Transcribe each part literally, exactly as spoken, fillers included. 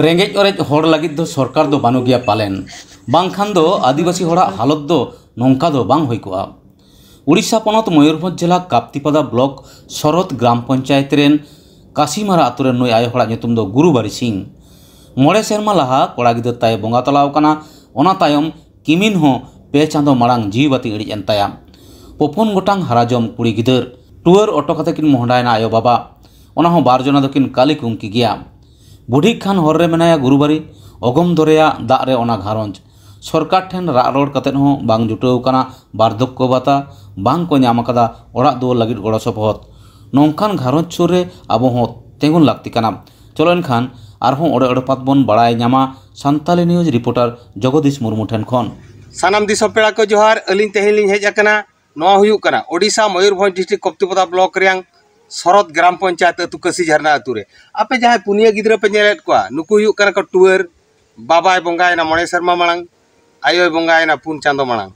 ᱨᱮᱸᱜᱮᱡ ᱚᱨᱮᱡ ᱦᱚᱲ ᱞᱟᱹᱜᱤᱫ ᱫᱚ ᱥᱚᱨᱠᱟᱨ ᱫᱚ ᱵᱟᱹᱱᱩᱜ ᱜᱮᱭᱟ ᱯᱟᱞᱮᱱ, ᱵᱟᱝᱠᱷᱟᱱ ᱫᱚ ᱟᱹᱫᱤᱵᱟᱹᱥᱤ ᱦᱚᱲᱟᱜ ᱦᱟᱞᱚᱛ ᱫᱚ ᱱᱚᱝᱠᱟ ᱫᱚ ᱵᱟᱝ ᱦᱩᱭ ᱠᱚᱜᱼᱟ᱾ ᱩᱲᱤᱥᱥᱟ ᱯᱚᱱᱚᱛ ᱢᱚᱭᱩᱨᱵᱷᱚᱸᱡᱽ ᱡᱮᱞᱟ ᱠᱟᱯᱛᱤᱯᱟᱫᱟ ᱵᱞᱚᱠ ᱥᱚᱨᱚᱛ ᱜᱨᱟᱢ ᱯᱚᱧᱪᱟᱭᱮᱛ ᱨᱮᱱ ᱠᱟᱥᱤᱢᱟᱨᱟ ᱟᱛᱳ ᱨᱮᱱ ᱱᱩᱭ ᱟᱭᱳ ᱦᱚᱲᱟᱜ ᱧᱩᱛᱩᱢ ᱫᱚ ᱜᱩᱨᱩᱵᱟᱨᱤ ᱥᱤᱝ᱾ ᱢᱚᱬᱮ ᱥᱮᱨᱢᱟ ᱞᱟᱦᱟ ᱠᱚᱲᱟ ᱜᱤᱫᱟᱹᱨ ᱛᱟᱭ ᱵᱚᱸᱜᱟ ᱛᱟᱞᱟ ᱟᱠᱟᱱᱟ᱾ ᱚᱱᱟ ᱛᱟᱭᱚᱢ ᱠᱤᱢᱤᱱ ᱦᱚᱸ ᱯᱮ ᱪᱟᱸᱫᱚ ᱢᱟᱲᱟᱝ ᱡᱤᱣᱤ ᱵᱟᱹᱛᱤ ᱤᱬᱤᱡ ᱮᱱ ᱛᱟᱭᱟ᱾ ᱯᱚᱯᱚᱱ ᱜᱚᱴᱟᱝ ᱦᱟᱨᱟ ᱡᱚᱢ ᱠᱩᱲᱤ ᱜᱤᱫᱟᱹᱨ ᱴᱩᱣᱟᱹᱨ ᱚᱴᱚ ᱠᱟᱛᱮ ᱠᱤᱱ ᱢᱚᱦᱰᱟᱭᱮᱱᱟ ᱟᱭᱳ ᱵᱟᱵᱟ᱾ ᱚᱱᱟ ᱦᱚᱸ ᱵᱟᱨ ᱡᱚᱱᱟ ᱫᱚᱠᱤᱱ ᱠᱟᱞᱤ ᱠᱩᱝᱠᱤ ᱜᱮᱭᱟ᱾ ᱵᱩᱰᱷᱤ ᱠᱷᱟᱱ ᱦᱚᱨ ᱨᱮ ᱢᱮᱱᱟᱭᱟ ᱜᱩᱨᱩᱵᱟᱨᱤ, ᱚᱜᱚᱢ ᱫᱚᱨᱭᱟ ᱫᱟᱜ ᱨᱮ ᱚᱱᱟ ᱜᱷᱟᱨᱚᱸᱡᱽ᱾ ᱥᱚᱨᱠᱟᱨ ᱴᱷᱮᱱ ᱨᱟᱜ ᱨᱚᱲ ᱠᱟᱛᱮ ᱦᱚᱸ ᱵᱟᱝ ᱡᱩᱴᱟᱹᱣ ᱟᱠᱟᱱᱟ ᱵᱟᱨᱫᱷᱚᱠᱭᱚ ᱵᱷᱟᱛᱟ, ᱵᱟᱝ ᱠᱚ ᱧᱟᱢ ᱟᱠᱟᱫᱟ ᱚᱲᱟᱜ ᱫᱩᱣᱟᱹᱨ ᱞᱟᱹᱜᱤᱫ ᱜᱚᱲᱚ ᱥᱚᱯᱚᱦᱚᱫ᱾ ᱱᱚᱝᱠᱟᱱ ᱜᱷᱟᱨᱚᱸᱡᱽ ᱥᱩᱨ ᱨᱮ ᱟᱵᱚ ᱦᱚᱸ ᱛᱤᱸᱜᱩᱱ ᱞᱟᱹᱠᱛᱤ ᱠᱟᱱᱟ᱾ ᱪᱚᱞᱚ ᱮᱱᱠᱷᱟᱱ ᱟᱨᱦᱚᱸ ᱚᱲᱮ ᱚᱲᱮ ᱯᱟᱛ ᱵᱚᱱ ᱵᱟᱲᱟᱭ ᱧᱟᱢᱟ ᱥᱟᱱᱛᱟᱞᱤ ᱱᱤᱭᱩᱡᱽ ᱨᱤᱯᱳᱨᱴᱟᱨ ᱡᱚᱜᱚᱫᱤᱥ ᱢᱩᱨᱢᱩ ᱴᱷᱮᱱ ᱠᱷᱚᱱ᱾ ᱥᱟᱱᱟᱢ ᱫᱤᱥᱚᱢ ᱯᱮᱲᱟ ᱠᱚ ᱡᱚᱦᱟᱨ, ᱟᱹᱞᱤᱧ ᱛᱮᱦᱮᱧ ᱞᱤᱧ ᱦᱮᱡ ᱟᱠᱟᱱᱟ᱾ ᱱᱚᱣᱟ ᱦᱩᱭᱩᱜ ᱠᱟᱱᱟ ᱳᱰᱤᱥᱟ ᱢᱚᱭᱩᱨᱵᱷᱚᱸᱡᱽ ᱰᱤᱥᱴᱨᱤᱠᱴ ᱠᱚᱯᱛᱤᱯᱚᱫᱟ ᱵᱞᱚᱠ ᱨᱮᱭᱟᱝ ᱥᱚᱨᱚᱛ ᱜᱨᱟᱢ ᱯᱚᱧᱪᱟᱭᱮᱛ ᱟᱹᱛᱩ ᱠᱟᱹᱥᱤ ᱡᱷᱟᱨᱱᱟ ᱟᱹᱛᱩ ᱨᱮ᱾ ᱟᱯᱮ ᱡᱟᱦᱟᱸᱭ ᱯᱩᱱᱭᱟᱹ ᱜᱤᱫᱽᱨᱟᱹ ᱯᱮ ᱧᱮᱞᱮᱫ ᱠᱚᱣᱟ, ᱱᱩᱠᱩ ᱦᱩᱭᱩᱜ ᱠᱟᱱᱟ ᱠᱚ ᱴᱩᱣᱟᱹᱨ᱾ ᱵᱟᱵᱟᱭ ᱵᱚᱸᱜᱟᱭᱮᱱᱟ ᱢᱚᱬᱮ ᱥᱮᱨᱢᱟ ᱢᱟᱲᱟᱝ, ᱟᱭᱳᱭ ᱵᱚᱸᱜᱟᱭᱮᱱᱟ ᱯᱩᱱ ᱪᱟᱸᱫᱚ ᱢᱟᱲᱟᱝ᱾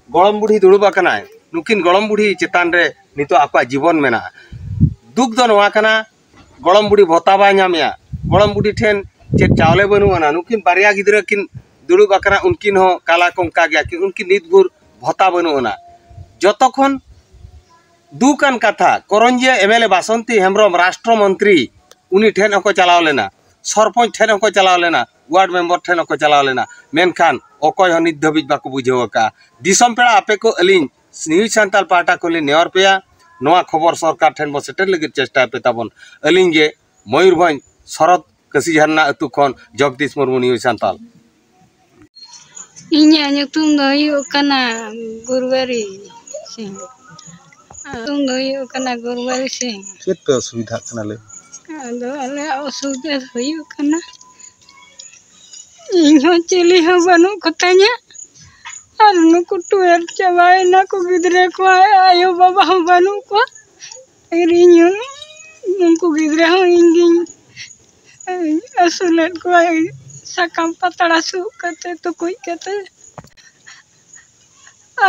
ᱜᱚᱲᱚᱢ ᱵᱩᱰᱷᱤ ᱫᱩᱲᱩᱵ ᱟᱠᱟᱱᱟᱭ᱾ ᱱᱩᱠᱤᱱ ᱜᱚᱲᱚᱢ ᱵᱩᱰᱷᱤ ᱪᱮᱛᱟᱱ ᱨᱮ ᱱᱤᱛᱚᱜ ᱟᱠᱚᱣᱟᱜ ᱡᱤᱵᱚᱱ ᱢᱮᱱᱟᱜᱼᱟ᱾ ᱫᱩᱠ ᱫᱚ ᱱᱚᱣᱟ ᱠᱟᱱᱟ, ᱜᱚᱲᱚᱢ ᱵᱩᱰᱷᱤ ᱵᱷᱚᱛᱟ ᱵᱟᱭ ᱧᱟᱢᱮᱜᱼᱟ᱾ ᱜᱚᱲᱚᱢ ᱵᱩᱰᱷᱤ ᱴᱷᱮᱱ ᱪᱮᱫ ᱪᱟᱣᱞᱮ ᱵᱟᱹᱱᱩᱜ ᱟᱱᱟ᱾ ᱱᱩᱠᱤᱱ ᱵᱟᱨᱭᱟ ᱜᱤᱫᱽᱨᱟᱹ ᱠᱤᱱ ᱫᱩᱲᱩᱵ ᱟᱠᱟᱱᱟ, ᱩᱱᱠᱤᱱ ᱦᱚᱸ ᱠᱟᱞᱟ ᱠᱚᱝᱠᱟ ᱜᱮᱭᱟ ᱠᱤᱱ, ᱩᱱᱠᱤᱱ ᱱᱤᱛ ᱵᱷᱳᱨ ᱵᱷᱚᱛᱟ ᱵᱟᱹᱱᱩᱜ ᱟᱱᱟ᱾ ᱡᱚᱛᱚ ᱠᱷᱚᱱ ᱫᱩᱠ ᱟᱱ ᱠᱟᱛᱷᱟ, Karanjia M L A Basanti Hembrom ᱨᱟᱥᱴᱨᱚ ᱢᱚᱱᱛᱨᱤ, ᱩᱱᱤ ᱴᱷᱮᱱ ᱦᱚᱸᱠᱚ ᱪᱟᱞᱟᱣ ᱞᱮᱱᱟ, ᱥᱚᱨᱯᱚᱧᱪ ᱴᱷᱮᱱ ᱦᱚᱸᱠᱚ ᱪᱟᱞᱟᱣ ᱞᱮᱱᱟ, ᱣᱟᱨᱰ ᱢᱮᱢᱵᱚᱨ ᱴᱷᱮᱱ ᱦᱚᱸᱠᱚ ᱪᱟᱞᱟᱣ ᱞᱮᱱᱟ, ᱢᱮᱱᱠᱷᱟᱱ ᱚᱠᱚᱭ ᱦᱚᱸ ᱱᱤᱛ ᱫᱷᱟᱹᱵᱤᱡ ᱵᱟᱠᱚ ᱵᱩᱡᱷᱟᱹᱣ ᱟᱠᱟᱫᱼᱟ᱾ ᱫᱤᱥᱚᱢ ᱯᱮᱲᱟ ᱟᱯᱮ ᱠᱚ, ᱟᱹᱞᱤᱧ ᱱᱤᱭᱩᱡᱽ ᱥᱟᱱᱛᱟᱲ ᱯᱟᱦᱴᱟ ᱠᱷᱚᱱ ᱞᱤᱧ ᱱᱮᱦᱚᱨ ᱯᱮᱭᱟ, ᱱᱚᱣᱟ ᱠᱷᱚᱵᱚᱨ ᱥᱚᱨᱠᱟᱨ ᱴᱷᱮᱱ ᱵᱚ ᱥᱮᱴᱮᱨ ᱞᱟᱹᱜᱤᱫ ᱪᱮᱥᱴᱟᱭ ᱯᱮ ᱛᱟᱵᱚᱱ᱾ ᱟᱹᱞᱤᱧ ᱜᱮ ᱢᱚᱭᱩᱨᱵᱷᱚᱸᱡᱽ ᱥᱚᱨᱚᱛ ᱠᱟᱹᱥᱤ ᱡᱷᱟᱨᱱᱟ ᱟᱹᱛᱩ ᱠᱷᱚᱱ ᱡᱚᱜᱽᱫᱤᱥ ᱢᱩᱨᱢᱩ, ᱱᱤᱭᱩᱡᱽ ᱥᱟᱱᱛᱟᱲ᱾ ᱤᱧᱟᱹᱜ ᱧᱩᱛᱩᱢ ᱫᱚ ᱦᱩᱭᱩᱜ ᱠᱟᱱᱟ ᱜᱩᱨᱩᱵᱟᱨᱤ ᱥᱤᱝ᱾ ᱧᱩᱛᱩᱢ ᱫᱚ ᱦᱩᱭᱩᱜ ᱠᱟᱱᱟ ᱜᱩᱨᱩᱵᱟᱨᱤ ᱥᱤᱝ᱾ ᱪᱮᱫ ᱯᱮ ᱚᱥᱩᱵᱤᱫᱷᱟᱜ ᱠᱟᱱᱟ ᱞᱟᱹᱭ ᱢᱮ? ᱟᱫᱚ ᱟᱞᱮᱭᱟᱜ ᱚᱥᱩᱵᱤᱫᱷᱟ ᱫᱚ ᱦᱩᱭᱩᱜ ᱠᱟᱱᱟ, ᱤᱧ ᱦᱚᱸ ᱪᱤᱞᱤ ᱦᱚᱸ ᱵᱟᱹᱱᱩᱜ ᱠᱚᱛᱤᱧᱟ, ᱟᱨ ᱱᱩᱠᱩ ᱴᱩᱣᱟᱹᱨ ᱪᱟᱵᱟᱭᱮᱱᱟ ᱠᱚ ᱜᱤᱫᱽᱨᱟᱹ ᱠᱚ, ᱟᱭᱳ ᱵᱟᱵᱟ ᱦᱚᱸ ᱵᱟᱹᱱᱩᱜ ᱠᱚᱣᱟ᱾ ᱟᱨ ᱤᱧ ᱦᱚᱸ, ᱩᱱᱠᱩ ᱜᱤᱫᱽᱨᱟᱹ ᱦᱚᱸ ᱤᱧ ᱜᱤᱧ ᱟᱹᱥᱩᱞᱮᱫ ᱠᱚᱣᱟ, ᱥᱟᱠᱟᱢ ᱯᱟᱛᱲᱟ ᱥᱩᱜ ᱠᱟᱛᱮ, ᱛᱩᱠᱩᱡ ᱠᱟᱛᱮ᱾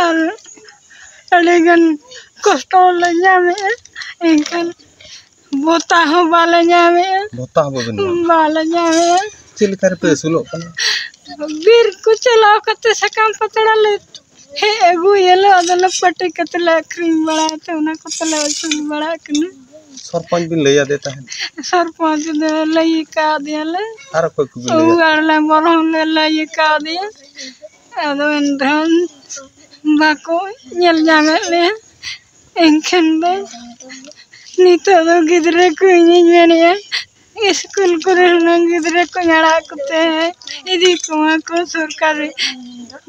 ᱟᱨ ᱟᱹᱰᱤᱜᱟᱱ ᱠᱚᱥᱴᱚ ᱞᱮ ᱧᱟᱢᱮᱫᱼᱟ, ᱮᱱᱠᱷᱟᱱ ᱵᱷᱚᱛᱟ ᱦᱚᱸ ᱵᱟᱞᱮ ᱧᱟᱢᱮᱫᱼᱟ᱾ ᱵᱷᱚᱛᱟ ᱦᱚᱸ ᱵᱟᱵᱮᱱ ᱧᱟᱢ? ᱵᱟᱞᱮ ᱧᱟᱢᱮᱫᱼᱟ᱾ ᱪᱮᱫ ᱞᱮᱠᱟ ᱨᱮᱯᱮ ᱟᱹᱥᱩᱞᱚᱜ ᱠᱟᱱᱟ? ᱵᱤᱨ ᱠᱚ ᱪᱟᱞᱟᱣ ᱠᱟᱛᱮ ᱥᱟᱠᱟᱢ ᱯᱟᱛᱲᱟ ᱞᱮ ᱦᱮᱡ ᱟᱹᱜᱩᱭᱟᱞᱮ, ᱟᱫᱚᱞᱮ ᱯᱟᱹᱴᱤ ᱠᱟᱛᱮ ᱞᱮ ᱟᱹᱠᱷᱨᱤᱧ ᱵᱟᱲᱟᱭᱟ, ᱛᱚ ᱚᱱᱟ ᱠᱚᱛᱮ ᱞᱮ ᱟᱹᱥᱩᱞ ᱵᱟᱲᱟᱜ ᱠᱟᱱᱟ᱾ ᱥᱚᱨᱯᱚᱧᱪ ᱵᱤᱱ ᱞᱟᱹᱭ ᱟᱫᱮ ᱛᱟᱦᱮᱸᱫ? ᱥᱚᱨᱯᱚᱧᱪ ᱫᱚ ᱞᱟᱹᱭ ᱠᱟᱣᱫᱮᱭᱟᱞᱮ᱾ ᱟᱨ ᱚᱠᱚᱭ ᱠᱚᱵᱤᱱ ᱞᱟᱹᱭ ᱟᱫ ᱠᱚᱣᱟ? ᱟᱨ ᱞᱮ ᱵᱚᱞᱚᱱ ᱞᱮ ᱞᱟᱹᱭ ᱠᱟᱣᱫᱮᱭᱟ᱾ ᱟᱫᱚ ᱮᱱᱨᱮᱦᱚᱸ ᱵᱟᱠᱚ ᱧᱮᱞ ᱧᱟᱢᱮᱫ ᱞᱮᱭᱟ᱾ ᱮᱱᱠᱷᱟᱱ ᱫᱚ ᱱᱤᱛᱚᱜ ᱫᱚ ᱜᱤᱫᱽᱨᱟᱹ ᱠᱚ ᱤᱧᱤᱧ ᱢᱮᱱᱮᱫᱼᱟ, ᱤᱥᱠᱩᱞ ᱠᱚᱨᱮ ᱦᱩᱱᱟᱹᱝ ᱜᱤᱫᱽᱨᱟᱹ ᱠᱚ ᱟᱲᱟᱜ ᱠᱚᱛᱮ ᱤᱫᱤ ᱠᱚᱢᱟ ᱠᱚ, ᱥᱚᱨᱠᱟᱨᱤ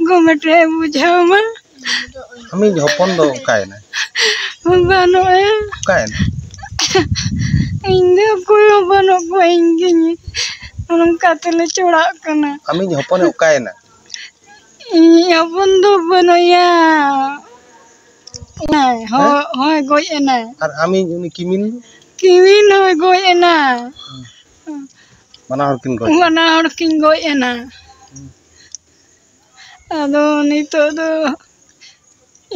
ᱜᱚᱢᱮᱴ ᱮ ᱵᱩᱡᱷᱟᱹᱣ ᱢᱟ᱾ ᱟᱢᱤᱡ ᱦᱚᱯᱚᱱ ᱫᱚ ᱚᱠᱟᱭᱮᱱᱟᱭ? ᱵᱟᱹᱱᱩᱜᱼᱟ᱾ ᱚᱠᱟᱭᱮᱱᱟᱭ? ᱤᱧ ᱫᱚ ᱚᱠᱚᱭ ᱦᱚᱸ ᱵᱟᱹᱱᱩᱜ ᱠᱚᱣᱟ, ᱤᱧ ᱜᱤᱧ ᱱᱚᱝᱠᱟ ᱛᱮᱞᱮ ᱪᱚᱲᱟᱜ ᱠᱟᱱᱟ᱾ ᱟᱢᱤᱡ ᱦᱚᱯᱚᱱᱮ ᱚᱠᱟᱭᱮᱱᱟ? ᱤᱧᱤᱡ ᱦᱚᱯᱚᱱ ᱫᱚ ᱵᱟᱹᱱᱩᱜᱼᱟ᱾ ᱮᱱᱟᱭ, ᱦᱮᱸ? ᱦᱚ-, ᱦᱚᱸᱭ ᱜᱚᱡ ᱮᱱᱟᱭ᱾ ᱟᱨ ᱟᱢᱤᱡ ᱩᱱᱤ ᱠᱤᱢᱤᱱ ᱫᱚ? ᱠᱤᱢᱤᱱ ᱦᱚᱸᱭ ᱜᱚᱡ ᱮᱱᱟ᱾ ᱵᱟᱱᱟ ᱦᱚᱲ ᱠᱤᱱ ᱜᱚᱡ ᱮᱱᱟ? ᱵᱟᱱᱟ ᱦᱚᱲ ᱠᱤᱱ ᱜᱚᱡ ᱮᱱᱟ᱾ ᱟᱫᱚ ᱱᱤᱛᱚᱜ ᱫᱚ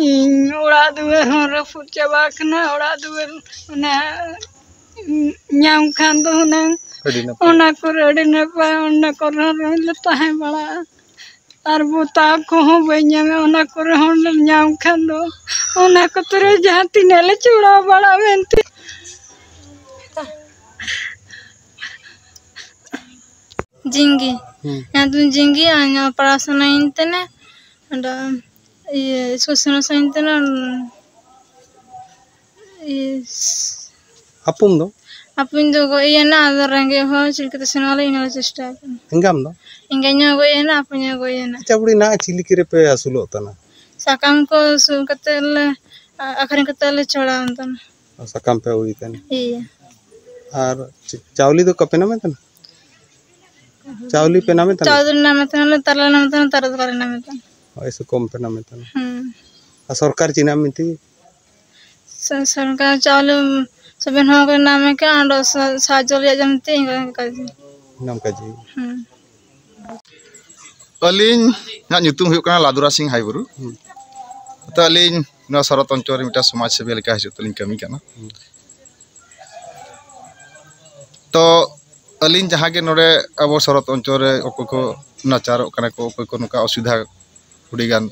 ᱤᱧ ᱚᱲᱟᱜ ᱫᱩᱣᱟᱹᱨ ᱦᱚᱸ ᱨᱟᱹᱯᱩᱫ ᱪᱟᱵᱟ ᱠᱟᱱᱟ᱾ ᱚᱲᱟᱜ ᱫᱩᱣᱟᱹᱨ ᱚᱱᱟ ᱧᱟᱢ ᱠᱷᱟᱱ ᱫᱚ ᱦᱩᱱᱟᱹᱝ ᱟᱹᱰᱤ ᱱᱟᱯᱟᱭ᱾ ᱚᱱᱟ ᱠᱚᱨᱮ ᱟᱹᱰᱤ ᱱᱟᱯᱟᱭ, ᱚᱱᱟ ᱠᱚᱨᱮ ᱦᱚᱸ ᱞᱮ ᱛᱟᱦᱮᱸ ᱵᱟᱲᱟᱜᱼᱟ᱾ ᱟᱨ ᱵᱚᱛᱟᱣ ᱠᱚᱦᱚᱸ ᱵᱟᱹᱧ ᱧᱟᱢᱟ, ᱚᱱᱟ ᱠᱚᱨᱮ ᱦᱚᱸ ᱞᱮ ᱧᱟᱢ ᱠᱷᱟᱱ ᱫᱚ ᱚᱱᱟ ᱠᱚᱛᱮ ᱨᱮ ᱡᱟᱦᱟᱸ ᱛᱤᱱᱟᱹᱜ ᱞᱮ ᱪᱚᱲᱟᱣ ᱵᱟᱲᱟᱜᱼᱟ ᱢᱮᱱᱛᱮ᱾ ᱡᱤᱝᱜᱤ᱾ ᱦᱩᱸ᱾ ᱧᱩᱛᱩᱢ ᱡᱤᱝᱜᱤ, ᱟᱨ ᱤᱧ ᱯᱟᱲᱦᱟᱣ ᱥᱟᱱᱟᱧ ᱛᱮᱱᱟ᱾ ᱚᱸᱰᱮ ᱤᱭᱟᱹ ᱥᱩᱥᱱᱟ ᱥᱟᱹᱧ ᱛᱮᱱᱟ᱾ ᱤᱭᱟᱹ ᱟᱯᱚᱢ ᱫᱚ? ᱟᱯᱚᱢ ᱫᱚ ᱜᱚᱡ ᱮᱱᱟ, ᱟᱫᱚ ᱨᱮᱸᱜᱮᱡ ᱦᱚᱲ ᱪᱮᱫ ᱞᱮᱠᱟᱛᱮ ᱥᱮᱱᱚᱜ ᱟᱞᱮ, ᱤᱱᱟᱹ ᱞᱮ ᱪᱮᱥᱴᱟᱭ ᱠᱟᱱᱟ᱾ ᱮᱸᱜᱟᱢ ᱫᱚ? ᱮᱸᱜᱟᱧ ᱦᱚᱸ ᱜᱚᱡ ᱮᱱᱟ, ᱟᱯᱚᱧ ᱦᱚᱸ ᱜᱚᱡ ᱮᱱᱟ᱾ ᱟᱪᱪᱷᱟ ᱵᱩᱰᱤ, ᱱᱟ ᱪᱤᱞᱤ ᱠᱚᱨᱮ ᱯᱮ ᱟᱹᱥᱩᱞᱚᱜ ᱠᱟᱱᱟ? ᱥᱟᱠᱟᱢ ᱠᱚ ᱥᱩᱨ ᱠᱟᱛᱮ ᱞᱮ, ᱟ-, ᱟᱹᱠᱷᱨᱤᱧ ᱠᱟᱛᱮ ᱞᱮ ᱪᱷᱚᱲᱟᱣ ᱮᱱ ᱛᱟᱦᱮᱱᱟ᱾ ᱥᱟᱠᱟᱢ ᱯᱮ ᱟᱹᱜᱩᱭ ᱛᱟᱦᱮᱱᱟ? ᱤᱭᱟᱹ᱾ ᱟᱨ ᱪ-, ᱪᱟᱣᱞᱮ ᱫᱚ ᱠᱟᱯᱮ ᱱᱟᱢᱮ ᱛᱟᱦᱮᱱᱟ? ᱪᱟᱣᱞᱮ ᱯᱮ ᱱᱟᱢᱮ ᱛᱟᱦᱮᱱᱟ? ᱪᱟᱣᱞᱮ ᱱᱟᱢᱮ ᱛᱟᱦᱮᱱᱟ, ᱛᱟᱨᱟ ᱞᱮ ᱱᱟᱢᱮ ᱛᱟᱦᱮᱱᱟ, ᱛᱟᱨᱟ ᱫᱚ ᱵᱟᱞᱮ ᱱᱟᱢᱮ ᱛᱟᱦᱮᱱᱟ᱾ ᱦᱳᱭ, ᱥᱮ ᱠᱚᱢ ᱯᱮ ᱱᱟᱢᱮ ᱛᱟᱦᱮᱱᱟ? ᱦᱩᱸ᱾ ᱟᱨ ᱥᱚᱨᱠᱟᱨ ᱪᱮᱫ ᱱᱟᱢ ᱢᱮᱱᱛᱮ? ᱥᱚ-, ᱥᱚᱨᱠᱟᱨ ᱪᱟᱣᱞᱮ ᱥᱟᱵᱮᱱ ᱦᱚᱸ ᱠᱚ ᱱᱟᱢᱮ ᱠᱟᱱ, ᱟᱨ ᱥᱟ-, ᱥᱟᱦᱟᱡᱽᱡᱚ ᱨᱮᱭᱟᱜ ᱡᱟᱢᱛᱮ ᱤᱱᱠᱟ ᱠᱟᱡᱮ᱾ ᱱᱟᱢ ᱠᱟᱡᱮ᱾ ᱦᱩᱸ᱾ ᱟᱹᱞᱤᱧᱟᱜ ᱧᱩᱛᱩᱢ ᱦᱩᱭᱩᱜ ᱠᱟᱱᱟ ᱞᱟᱫᱩᱨᱟ ᱥᱤᱝ ᱦᱟᱭᱵᱩᱨᱩ᱾ ᱦᱩᱸ᱾ ᱛᱚ ᱟᱹᱞᱤᱧ ᱱᱚᱣᱟ ᱥᱚᱨᱚᱛ ᱚᱧᱪᱚᱞ ᱨᱮ ᱢᱤᱫᱴᱟᱝ ᱥᱚᱢᱟᱡᱽ ᱥᱮᱵᱤ ᱞᱮᱠᱟ ᱦᱤᱥᱟᱹᱵ ᱛᱮᱞᱤᱧ ᱠᱟᱹᱢᱤ ᱠᱟᱱᱟ᱾ ᱦᱩᱸ᱾ ᱛᱚ ᱟᱹᱞᱤᱧ ᱡᱟᱦᱟᱸ ᱜᱮ ᱱᱚᱰᱮ ᱟᱵᱚ ᱥᱚᱨᱚᱛ ᱚᱧᱪᱚᱞ ᱨᱮ ᱚᱠᱚᱭ ᱠᱚ ᱱᱟᱪᱟᱨᱚᱜ ᱠᱟᱱᱟ ᱠᱚ, ᱚᱠᱚᱭ ᱠᱚ ᱱᱚᱝᱠᱟ ᱚᱥᱩᱵᱤᱫᱷᱟ, ᱟᱹᱰᱤᱜᱟᱱ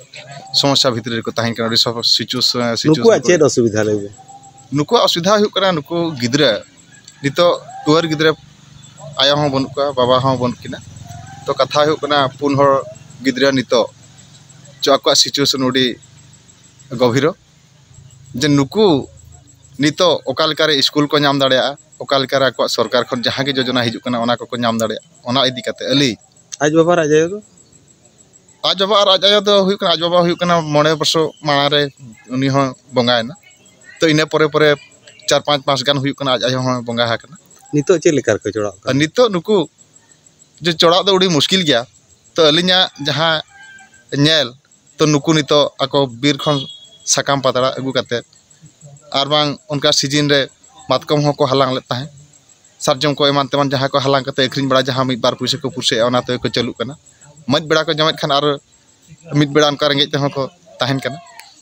ᱥᱚᱢᱚᱥᱥᱟ ᱵᱷᱤᱛᱨᱤ ᱨᱮᱠᱚ ᱛᱟᱦᱮᱱ ᱠᱟᱱᱟ, ᱟᱹᱰᱤ ᱥᱚ- situation ᱱᱩᱠᱩᱣᱟᱜ ᱠᱚ᱾ ᱪᱮᱫ ᱚᱥᱩᱵᱤᱫᱷᱟ ᱞᱟᱹᱭ ᱵᱤᱱ? ᱱᱩᱠᱩᱣᱟᱜ ᱚᱥᱩᱵᱤᱫᱷᱟ ᱦᱩᱭᱩᱜ ᱠᱟᱱᱟ, ᱱᱩᱠᱩ ᱜᱤᱫᱽᱨᱟᱹ ᱱᱤᱛᱚᱜ ᱴᱩᱣᱟᱹᱨ ᱜᱤᱫᱽᱨᱟᱹ, ᱟᱭᱳ ᱦᱚᱸ ᱵᱟᱹᱱᱩᱜ ᱠᱚᱣᱟ, ᱵᱟᱵᱟ ᱦᱚᱸ ᱵᱟᱹᱱᱩᱜ ᱠᱤᱱᱟ᱾ ᱛᱚ ᱠᱟᱛᱷᱟ ᱦᱩᱭᱩᱜ ᱠᱟᱱᱟ, ᱯᱩᱱ ᱦᱚᱲ ᱜᱤᱫᱽᱨᱟᱹ ᱱᱤᱛᱚᱜ ᱪᱚ ᱟᱠᱚᱣᱟᱜ situation ᱟᱹᱰᱤ ᱜᱚᱵᱷᱤᱨᱚ, ᱡᱮ ᱱᱩᱠᱩ ᱱᱤᱛᱚᱜ ᱚᱠᱟ ᱞᱮᱠᱟᱨᱮ ᱥᱠᱩᱞ ᱠᱚ ᱧᱟᱢ ᱫᱟᱲᱮᱭᱟᱜᱼᱟ, ᱚᱠᱟ ᱞᱮᱠᱟᱨᱮ ᱟᱠᱚᱣᱟᱜ ᱥᱚᱨᱠᱟᱨ ᱠᱷᱚᱱ ᱡᱟᱦᱟᱸ ᱜᱮ ᱡᱳᱡᱚᱱᱟ ᱦᱤᱡᱩᱜ ᱠᱟᱱᱟ, ᱚᱱᱟ ᱠᱚᱠᱚ ᱧᱟᱢ ᱫᱟᱲᱮᱭᱟᱜᱼᱟ, ᱚᱱᱟ ᱤᱫᱤ ᱠᱟᱛᱮ ᱟᱹᱞᱤᱧ᱾ ᱟᱡ ᱵᱟᱵᱟ ᱟᱨ ᱟᱡ ᱟᱭᱳ ᱫᱚ? ᱟᱡ ᱵᱟᱵᱟ ᱟᱨ ᱟᱡ ᱟᱭᱳ ᱫᱚ ᱦᱩᱭᱩᱜ ᱠᱟᱱᱟ, ᱟᱡ ᱵᱟᱵᱟ ᱦᱩᱭᱩᱜ ᱠᱟᱱᱟ ᱢᱚᱬᱮ ᱵᱚᱪᱷᱚᱨ ᱢᱟᱲᱟᱝ ᱨᱮ ᱩᱱᱤ ᱦᱚᱸ ᱵᱚᱸᱜᱟᱭᱮᱱᱟ᱾ ᱛᱚ ᱤᱱᱟᱹ ᱯᱚᱨᱮ ᱯᱚᱨᱮ ᱪᱟᱨ ᱯᱟᱸᱪ ᱢᱟᱥ ᱜᱟᱱ ᱦᱩᱭᱩᱜ ᱠᱟᱱᱟ, ᱟᱡ ᱟᱭᱳ ᱦᱚᱸ ᱵᱚᱸᱜᱟ ᱟᱠᱟᱱᱟ᱾ ᱱᱤᱛᱚᱜ ᱪᱮᱫ ᱞᱮᱠᱟ ᱨᱮᱠᱚ ᱪᱚᱲᱟᱜ ᱟᱨ ᱠᱟᱱᱟ? ᱱᱤᱛᱚᱜ ᱱᱩᱠᱩ ᱡᱮ ᱪᱚᱲᱟᱜ ᱫᱚ ᱟᱹᱰᱤ ᱢᱩᱥᱠᱤᱞ ᱜᱮᱭᱟ᱾ ᱛᱚ ᱟᱹᱞᱤᱧᱟᱜ ᱡᱟᱦᱟᱸ ᱧᱮᱞ, ᱛᱚ ᱱᱩᱠᱩ ᱱᱤᱛᱚᱜ ᱟᱠᱚ ᱵᱤᱨ ᱠᱷᱚᱱ ᱥᱟᱠᱟᱢ ᱯᱟᱛᱲᱟ ᱟᱹᱜᱩ ᱠᱟᱛᱮ, ᱟᱨ ᱵᱟᱝ ᱚᱱᱠᱟ ᱥᱤᱡᱤᱱ ᱨᱮ ᱢᱟᱛᱠᱚᱢ ᱦᱚᱸᱠᱚ ᱦᱟᱞᱟᱝ ᱞᱮᱫ ᱛᱟᱦᱮᱸᱫ, ᱥᱟᱨᱡᱚᱢ ᱠᱚ ᱮᱢᱟᱱ ᱛᱮᱢᱟᱱ ᱡᱟᱦᱟᱸ ᱠᱚ ᱦᱟᱞᱟᱝ ᱠᱟᱛᱮ ᱟᱹᱠᱷᱨᱤᱧ ᱵᱟᱲᱟ, ᱡᱟᱦᱟᱸ ᱢᱤᱫ ᱵᱟᱨ ᱯᱩᱭᱥᱟᱹ ᱠᱚ ᱯᱩᱨᱥᱟᱹᱭᱟ, ᱚᱱᱟ ᱛᱮᱜᱮ ᱠᱚ ᱪᱟᱹᱞᱩᱜ ᱠᱟᱱᱟ᱾ ᱢᱚᱡᱽ ᱵᱮᱲᱟ ᱠᱚ ᱡᱚᱢᱮᱫ ᱠᱷᱟᱱ ᱟᱨ ᱢᱤᱫ ᱵᱮᱲᱟ ᱚᱱᱠᱟ ᱨᱮᱸᱜᱮᱡ ᱛᱮᱦᱚᱸ ᱠᱚ ᱛᱟᱦᱮᱱ ᱠᱟᱱᱟ᱾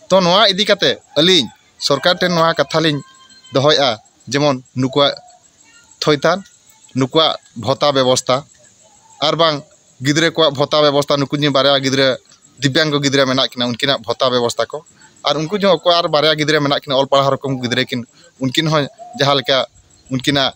ᱛᱚ ᱱᱚᱣᱟ ᱤᱫᱤ ᱠᱟᱛᱮ ᱟᱹᱞᱤᱧ ᱥᱚᱨᱠᱟᱨ ᱴᱷᱮᱱ ᱱᱚᱣᱟ ᱠᱟᱛᱷᱟ ᱞᱤᱧ ᱫᱚᱦᱚᱭᱮᱫᱼᱟ, ᱡᱮᱢᱚᱱ ᱱᱩᱠᱩᱣᱟᱜ ᱛᱷᱚᱭᱛᱟᱱ, ᱱᱩᱠᱩᱣᱟᱜ ᱵᱷᱚᱛᱟ ᱵᱮᱵᱚᱥᱛᱟ, ᱟᱨ ᱵᱟᱝ ᱜᱤᱫᱽᱨᱟᱹ ᱠᱚᱣᱟᱜ ᱵᱷᱚᱛᱟ ᱵᱮᱵᱚᱥᱛᱟ, ᱱᱩᱠᱩ ᱡᱮ ᱵᱟᱨᱭᱟ ᱜᱤᱫᱽᱨᱟᱹ, ᱫᱤᱵᱽᱭᱟᱝᱜᱚ ᱜᱤᱫᱽᱨᱟᱹ ᱢᱮᱱᱟᱜ ᱠᱤᱱᱟ, ᱩᱱᱠᱤᱱᱟᱜ ᱵᱷᱚᱛᱟ ᱵᱮᱵᱚᱥᱛᱟ ᱠᱚ, ᱟᱨ ᱩᱱᱠᱩ ᱡᱮ ᱚᱠᱚᱭ ᱟᱨ ᱵᱟᱨᱭᱟ ᱜᱤᱫᱽᱨᱟᱹ ᱢᱮᱱᱟᱜ ᱠᱤᱱᱟ, ᱚᱞ ᱯᱟᱲᱦᱟᱣ ᱨᱚᱠᱚᱢ ᱜᱤᱫᱽᱨᱟᱹ ᱠᱤᱱ, ᱩᱱᱠᱤᱱ ᱦᱚᱸ ᱡᱟᱦᱟᱸ ᱞᱮᱠᱟ ᱩᱱᱠᱤᱱᱟᱜ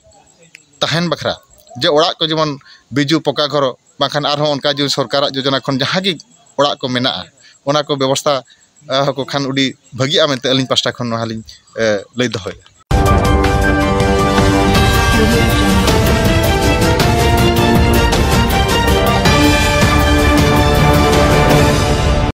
ᱛᱟᱦᱮᱱ ᱵᱟᱠᱷᱨᱟ ᱡᱮ ᱚᱲᱟᱜ ᱠᱚ, ᱡᱮᱢᱚᱱ ᱵᱤᱡᱩ ᱯᱚᱠᱟ ᱜᱷᱚᱨ, ᱵᱟᱝᱠᱷᱟᱱ ᱟᱨᱦᱚᱸ ᱚᱱᱠᱟ ᱡᱮ ᱥᱚᱨᱠᱟᱨᱟᱜ ᱡᱳᱡᱚᱱᱟ ᱠᱷᱚᱱ ᱡᱟᱦᱟᱸ ᱜᱮ ᱚᱲᱟᱜ ᱠᱚ ᱢᱮᱱᱟᱜᱼᱟ, ᱚᱱᱟ ᱠᱚ ᱵᱮᱵᱚᱥᱛᱟ, ᱟᱸ, ᱟᱠᱚ ᱠᱷᱟᱱ ᱟᱹᱰᱤ ᱵᱷᱟᱹᱜᱤᱜᱼᱟ ᱢᱮᱱᱛᱮ ᱟᱹᱞᱤᱧ ᱯᱟᱥᱴᱟ ᱠᱷᱚᱱ ᱱᱚᱣᱟ ᱞᱤᱧ, ᱮ, ᱞᱟᱹᱭ ᱫᱚᱦᱚᱭᱮᱫᱼᱟ᱾